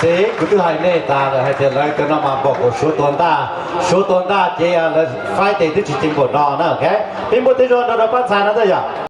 Xib, kuv twb hais nej tas lawm hais tias lawv cov no mas npaum nkaus suav tua ntaj, suav tua ntaj ces lawv faib tes twb tsis ceev npaum no na. Ok, peb muaj tej zog nrog rau pab ntxhais no thiab yom.